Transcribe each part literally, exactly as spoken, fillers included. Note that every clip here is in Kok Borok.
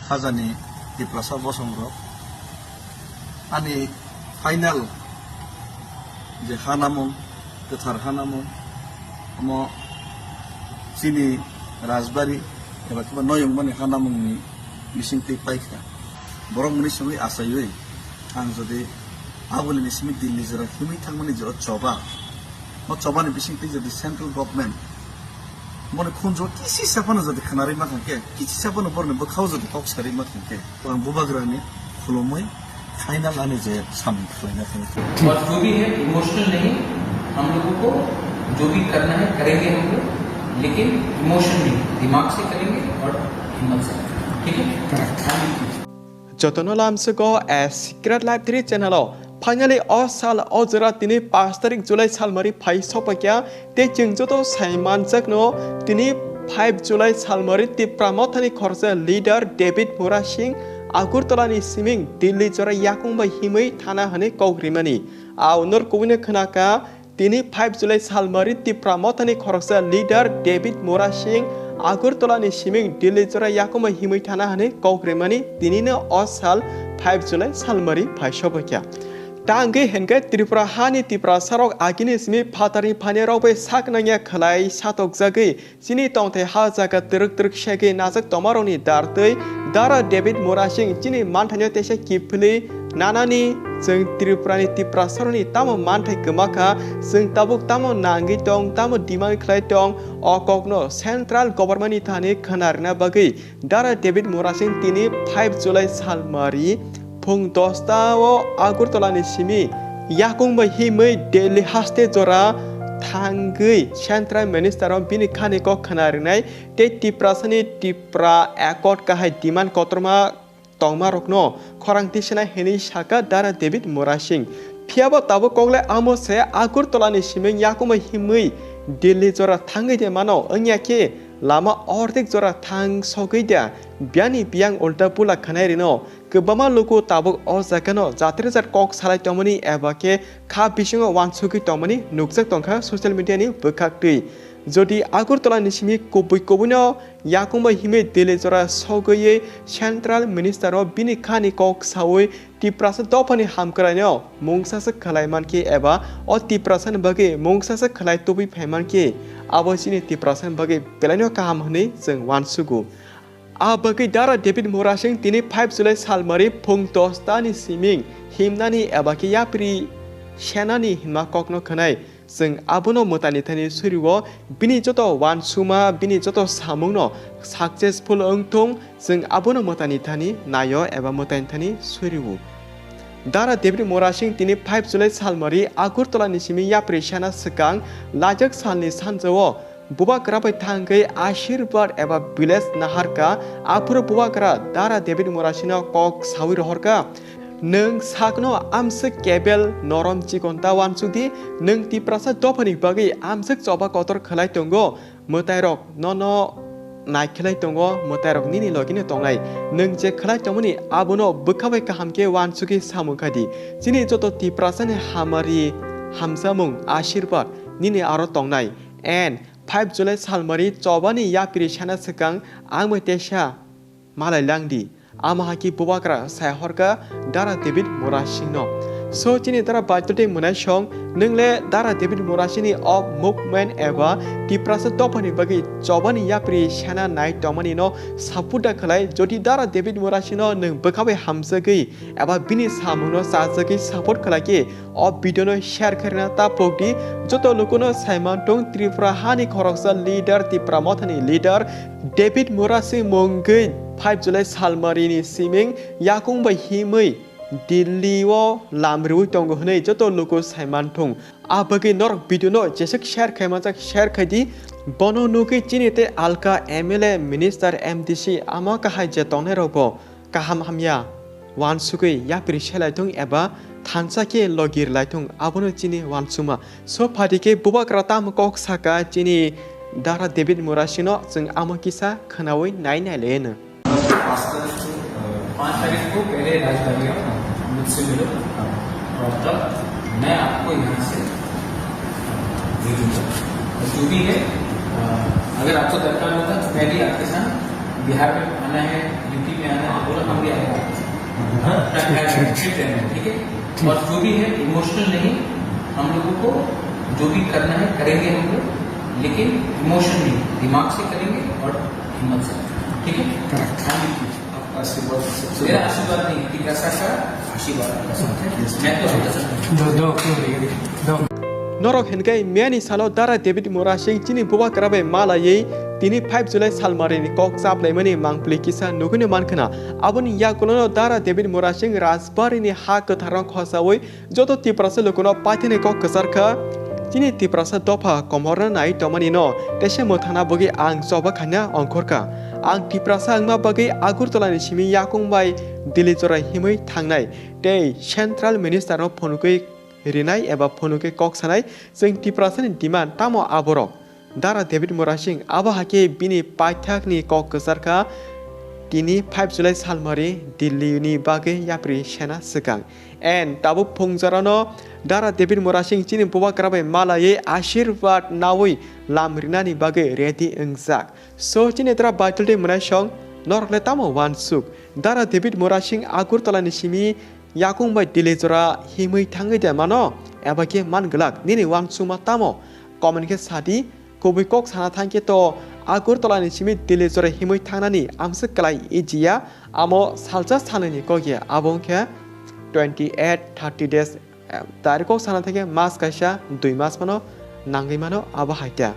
Hajani Tiprasa bosongrok, ani final je hanamung, kwthar hanamung, omo chini Rajbari eba kiba noyungmani hanamungni bisingtwi paikha. Borok muni simi achaiwi ang jodi aboni simi Delhi jora himwi thangmani je o choba, o chobani bisingtwi jodi central government mone khunjo kisi saphano jodi khanarwi mankha khe, kisi saphano borni bwkhao jodi kok sarwi mankha khe, ang bubagrani khulumwi final ani je samung khlaina thangwi. और जो भी है, इमोशनल नहीं, हम लोगों को जो भी करना है, करेंगे हम लोग, लेकिन इमोशन नहीं, दिमाग से करेंगे और हिम्मत से करेंगे, ठीक है? Thank you. Jotono lamsugo A Secret Life three channel o. Finally, o sal o jora tini pash tarik July salmari phai sopakya, tei chwng joto sai manjakno tini five July salmari Tipra Mothani khoroksa leader David Murasing Agartala ni siming Delhi jora yakung bai himwi thana hwnwi kok rimani. A unor kubui no khwnaka, tini five July salmari Tipra Mothani khoroksa leader David Murasing Agartala ni siming Delhi jora yakung bai himwi thana hwnwi kok rimani, tini no o sal five July salmari phai sopakya. Tangwi hwnkhe Tripura hani Tiprasarok agini simi phatarni phainairok bai sak nangya khwlai satokjagwi chini tongthai ha jaga twrwk twrwk segwi najak tongmarokni dartwi Dara David Murasing chini manthaino teisa kiphilwi nanani. Chwng Tripurani Tiprasarokni tamo manthai kwmakha, chwng tabuk tamo nangwi tong, tamo demand khlai tong, o kokno central government ni thani khwna rwna bagwi Dara David Murasing tini five July salmari phung dosta o Agartala ni simi yakung bai himwi Delhi haste jora thangwi Central Minister o bini khani kok khwna rwnai tei Tiprasani Tipra Accord kahai demand kotorma tongmarokno khorang tisanai hwnwi saka Dara David Murasing. Phiyaba tabuk koklai amo se Agartala ni siming yakung bai himwi Delhi jora thangwi de mano, wngya khe lama ordek jora thang sogwi da, biyani biyang ulta pula khwnai rino. Kwbangma luku tabuk o jagano jatri jat kok salai tongmani eba khe kha bisingo uansugwi tongmani nukjak tongkha social media ni bwkhaktwi. Jodi Agartala ni simi kubui kubuino yakung bai himwi Delhi jora sogwi Central Minister o bini khani kok sawi Tiprasa dophani hamkraino mungsa se khlai mankhe eba o Tiprasani bagwi mungsa se khlai tubui phai mankhe, abo chini Tiprasani bagwi belaino kaham hwnwi chwng uansugo. A bagwi Dara David Murasing tini five July salmari phung dosta ni siming himnani eba khe yapri senani hinma kokno khwnai. Chwng abono mwtaini thani surio, bini joto uansukma, bini joto samungno successful wng thung, chwng abono mwtaini thani naio eba mwtaini thani surio. Dara David Murasing tini five July salmari Agartala ni simi yapri sana swkang lajak salni sanjao Bubagra bai thangwi Ashirbad eba village naharkha, aphuru Bubagra Dara David Murasingno kok sawi rohorkha, "Nwng sakno amswk kebel norom chikon ta uansukdi, nwng Tiprasa dophani bagwi amswk choba kotor khlai tongo, mwtairok nono naikhlai tongo, mwtairok nini logino tongnai, nwng je khlai tongmani abono bwkha bai kaham khe uansugwi samung khai di, chini joto Tiprasani hamari hamjamung Ashirbad nini aro tongnai." And five July salmari chobani yapri sana swkang ang bai teisa malai lang di. Amo hai khe Bubagra sai horkha Dara David Murasingno. So chini Dara Baitoti Mwnaisong, nwng le Dara David Murasingni o movement eba Tiprasa dophani bagwi chobani yapri sana nai tongmani no support da khlai. Jodi Dara David Murasingno nwng bwkha bai hamjagwi eba bini samungno chajagwi support khlai khe, o video no share khairina ta pokdi. Joto lukuno saiman tong Tripura hani khoroksa leader, Tipra Mothani leader David Murasing mungwi five July salmarini siming yakung bai himwi Delhi o lam riwi tongo hwnwi joto luku saiman thung. A bagwi norok video no jeswk share khai manjak share khai di. Bono nugwi chini tei alka M L A, minister, M D C ama kahai je tongnai rok bo kaham hamya uansugwi yapri selai thung eba thansa khe logi rwlai thung, abono chini uansukma. So phaidi khe Bubagra tamo kok saka chini Dara David Murasingno, chwng amo kisa khwnawi nai nai le hwno. पाँच तारीख को, पाँच तारीख को पहले राजधानी आओ, मुझसे मिलो। और तब मैं आपको यहाँ से भेजूंगा। और जो भी है, अ, अगर आपको दरकार होता तो मैं भी आपके साथ बिहार में आना है, यूपी में आना है, ठीक है। और जो भी है, इमोशनल नहीं। हम लोगों को जो भी करना है, करेंगे हम लोग, लेकिन इमोशन नहीं, दिमाग से करेंगे और हिम्मत से। ठीक है? करेक्ट। आपका आशीर्वाद सबसे मेरा बड़ा। आशीर्वाद नहीं, तीव्रता का आशीर्वाद। मैं तो हमेशा Norok hinkhe miyani salo Dara David Murasing chini bubagra bai malaywi tini five July salmarini kok chaplaimani mangpili kisa nugwino mankhna. Aboni yakulono Dara David Murasing Rajbarini ha kwtharno khosawi joto Tiprasa lukuno paithakni kok kwcharkha. Chini Tiprasa dopha komorna nai tongmani no tese mwthangna bagwi ang choba khaina ongkhorkha. Ang Tiprasa wngma bagwi Agartala ni simi yakung bai Delhi jora himwi thangnai tei Central Minister no phunugwi rinai eba phunugwi kok sanai, chwng Tiprasani demand tamo aborok? Dara David Murasing abo hakhe bini paithakni kok kwcharkha, tini five July salmari Delhi ni bagwi yapri sena swkang. And tabuk phungjorano Dara David Murasing chini bubagra bai malaywi ashirbad nawi lam rinani bagwi ready wngjak. So chini dara Baitul tei Mwnaisong norokle tamo wansuk? Dara David Murasing Agartala ni simi yakung bai Delhi jora himwi thangwi de mano? Eba khe man glak nini wansukma tamo? Comment khe sadi. Kubui kok sana thangkhe to Agartala ni simi Delhi jora himwi thangnani amswk kwlai easy ya, amo salsa sanani kok ya, abo wngkhe twenty eight thirty days. Em, dari kok sana thangkhe mas kaisa dui mas mano nangwi mano abo hai ta.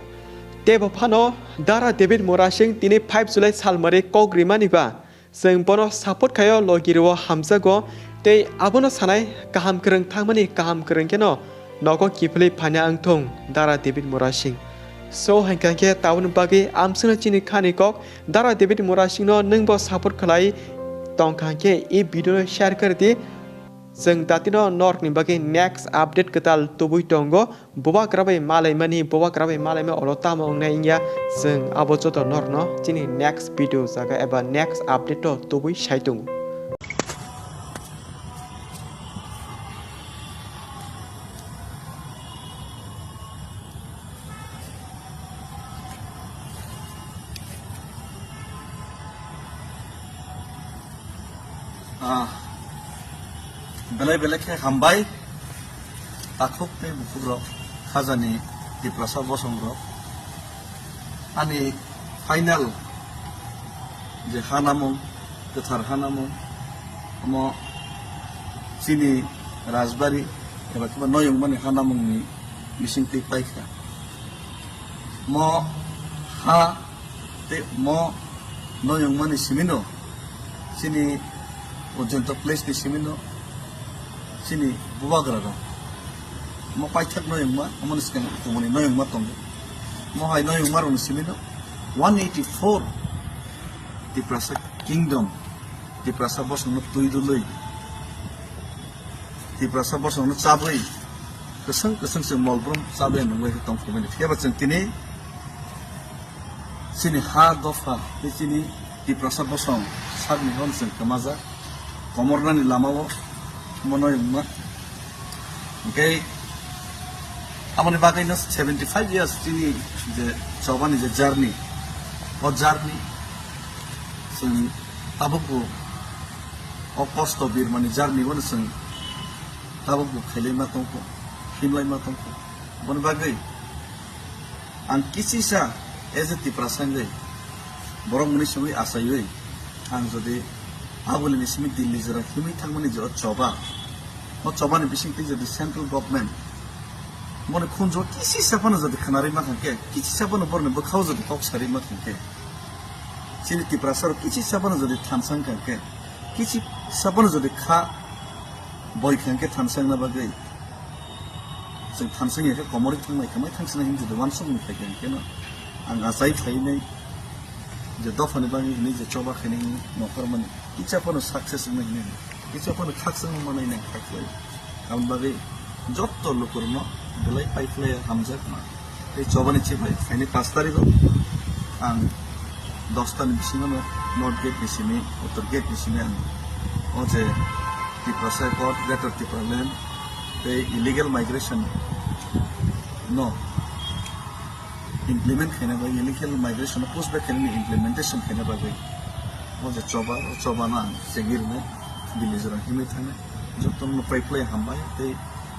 Tebo phano Dara David Murasing tini five July salmari kok rimani ba chwng bono support khaio, logi rwo hamjago tei abono sanai kaham kwrwng thangmani kaham kwrwng kheno nogo kiphilwi phaina wngthung Dara David Murasing. So hinkha khe taboni bagwi amswkno chini khani kok Dara David Murasingno nwngbo support khlai tongkha khe e video no share khardi. Chwng datino norokni bagwi next update kwtal tubui tongo. Bubagra bai malaimani, bubagra bai malaima olo tamo wngnai wngya, chwng abo joto norokno chini next video jaga eba next update o tubui sai tongo. Ah, belai belai khe hambai, takhuk tei bukhuk rok, khajani Tiprasa bosong rok. Ani final je hanamung, kwthar hanamung, omo chini Rajbari eba kiba noyungmani hanamungni bisingtwi paikha. Mo ha tei mo noyungmani simino, chini o jento place ni simino, chini bubagra rok mo paithak noyungma, omoni swkang tumuni noyungma tongo. Mo hai noyungma rokni simino one eighty four Tiprasa Kingdom, Tiprasa bosongno twi dului, Tiprasa bosongno chabwi kwswng kwswng se molbrum chabwi nungwi tong phumani. Phiya ba chwng tini chini ha dopha tei chini Tiprasa bosong sakni hwn chwng kwmajak, komornani lamao mono wngma. Hwnkhe aboni bagwino seventy five years chini je chobani je journey, o journey chwng tabukbo o kosto birmani journey bono chwng tabukbo khailai ma tongkho, himlai ma tongkho. Aboni bagwi ang kisisa as a Tiprasa wngwi borok mwnwi simi achaiwi ang jodi aboni simi Delhi jora himwi thangmani je o choba, o chobani bisingtwi jodi central government boni khunjo kisisa phano jodi khwnarwi ma khankhe, kisisa phano boroni bwkhao jodi kok sarwi ma khankhe, chini Tiprasa rok kisisa phano jodi thansa wng khankhe, kisisa phano jodi kha boi khankhe thansa wngna bagwi, chwng thansa wngya khe komorwi thangnai khe mai thangsina hinwi jodi uansukmung phaikha hwnkhe no ang achai phainai je dophani bagwi hinwi je choba khainai hinwi nongkhormani kisa phano success wngnai hinwi kisa phano khakchangma manwi nang khaklai. Aboni bagwi jotto lukurokno belai paikhlaiya hamjakma. Tei chobani chibai phaini pash tarigo ang dosta ni bisingo no North Gate ni simi, Uttor Gate ni simi ang o je Tiprasa Accord, Greater Tipraland tei illegal migration no implement khaina bagwi, illegal migration no push back khainani implementation khaina bagwi o je choba, o choba no ang chengwi rwnai. Village rok himwi thangnai, jotono prai prai hambai tei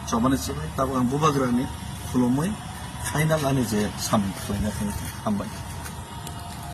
chobani swbai tabuk ang bubagrani khulumwi final ani je samung khlaina thangwi hambai.